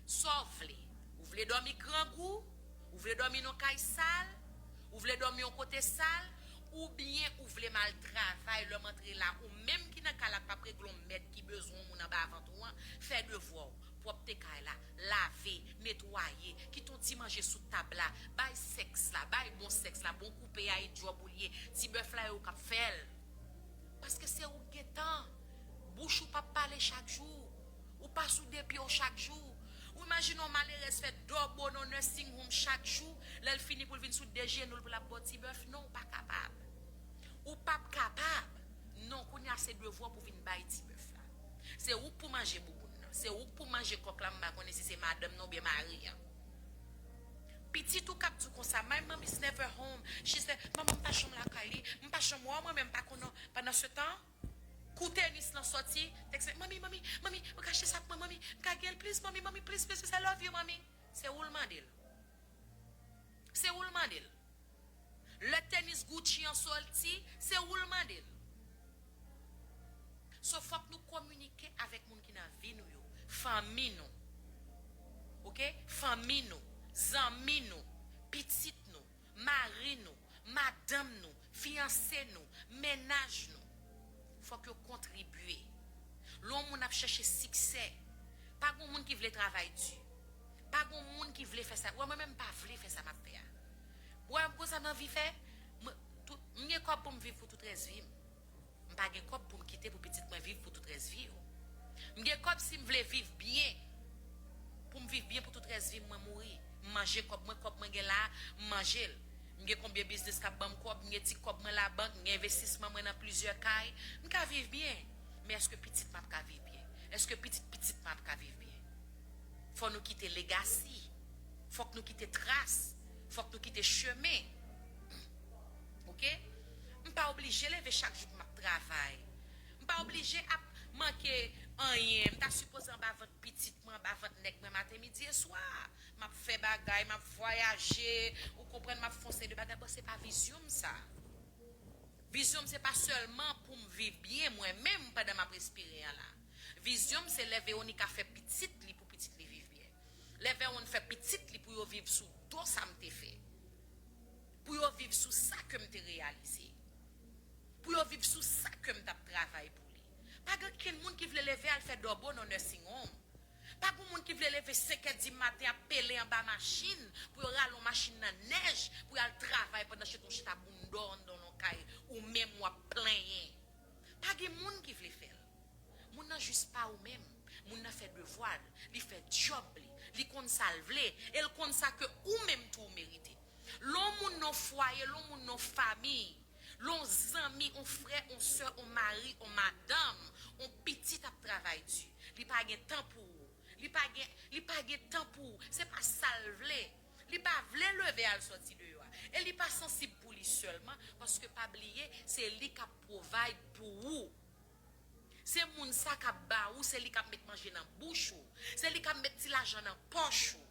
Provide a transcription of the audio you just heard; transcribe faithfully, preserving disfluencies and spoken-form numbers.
Sa w vle? Ou vle dòmi grangou? Ou vle dòmi nan kay sal? Ou vle dòmi yon kote sal? Oubyen ou vle m al travay, lè m antre la, ou menm ki nan kay la k p ap regle yon mèd ki bezwen yon moun anba vant ou an, fè devwa w, pwòpte kay la, lave, netwaye, kite yon ti manje sou tab la, bay sèks la, bay bon sèks la, bon koupe a, e djòb ou l ye, ti bèf la e ou k ap fè l. Paske se ou k gen tan. Bouch ou p ap pale chak jou. Ou pa sou de pye w chak jou. Ou imajine yon malerèz fè dòbo nan nursing home chak jou, lè l fini pou l vin sou de jenou l pou l ap ba w ti bèf. Non, ou pa kapab. Ou p ap kapab. Non, kounye a se devwa w pou vin bay ti bèf la. Se ou k pou manje bouboun nan. Se ou k pou manje kòk la, m pa konnen si se madanm nan oubyen mari an. Pitit ou k ap di w konsa, "My mommy's never home." She said, "Manman m pa janm lakay li. M pa janm wè w, mwen menm m pa konnen w." Pandan se tan, kou tenis lan sòti, tèks, "Manmi, manmi, manmi, ou ka achte sa pou mwen, manmi? M ka gen l, please, manmi, manmi, please, please, please, I love you, manmi." Se ou l mande l. Se ou l mande l. Lè tenis Gucci an sòti, se ou l mande l. So, fòk nou kominike avèk moun ki nan vi nou yo. Fanmi nou. Oke? Fanmi nou. Zanmi nou. Pitit nou. Mari nou. Madanm nou. Fiyanse nou. Mennaj nou. Fòk yo kontribye. Lè yon moun ap chèche siksè, pa gen moun ki vle travay di. Pa gen moun ki vle fè sa. Wè, mwen menm m pa vle fè sa m ap fè a. Wè, m konsa m anvi fè. Mwen, tout, m gen kòb pou m viv pou tout rès vi m. M pa gen kòb pou m kite pou pitit mwen viv pou tout rès vi yo. M gen kòb si m vle viv byen. Pou m viv byen pou tout rès vi m, mwen mouri. M manje kòb mwen, kòb mwen gen la, m manje l. M gen konbyen biznis k ap ban m kòb, m gen ti kòb mwen labank, m gen envestisman mwen nan plizyè kay. M ka viv byen. Men èske pitit mwen ap ka viv byen? Èske pitit pitit mwen ap ka viv byen? Fò nou kite legasi. Fòk nou kite tras. Fòk nou kite chemen. Oke? M pa oblije leve chak jou pou m ap travay. M pa oblije ap manke anyen. M ta sipoze anba vant pitit mwen, anba vant nèg mwen maten, midi e swa. M ap fè bagay, m ap vwayaje, ou konprann, m ap fè yon seri de bagay. Bon, se pa vizyon m sa. Vizyon m se pa sèlman pou m viv byen mwen menm pandan m ap respire an la. Vizyon m se lè Veronica fè pitit li pou pitit li viv byen. Lè Veron fè pitit li pou yo viv sou do sa m te fè. Pou yo viv sou sa ke m te reyalize. Pou yo viv sou sa ke m t ap travay pou li. Pa gen okenn moun ki vle leve al fè dòbo nan nursing home. Pa gen moun ki vle leve senkè di maten ap pele anba machin pou yo rale yon machin nan nèj pou y al travay pandan se t ou chita bounda w anndan yon kay ou menm w ap plenyen. Pa gen moun ki vle fè l. Moun nan jis pa ou menm. Moun nan fè devwa l, li fè djòb li, li konn sa l vle, e l konn sa ke ou menm tou ou merite. Lè yon moun nan fwaye, lè yon moun nan fanmi, lè yon zanmi, yon frè, yon sè, yon mari, yon madanm, yon pitit ap travay di, li pa gen tan pou ou. Li pa gen, li pa gen tan pou ou. Se pa sa l vle. Li pa vle leve al sòti deyò a. E li pa sansib pou li sèlman, paske pa bliye, se li k ap provide pou ou. Se moun sa k ap ba ou, se li k ap met manje nan bouch ou. Se li k ap met ti lajan nan pòch ou.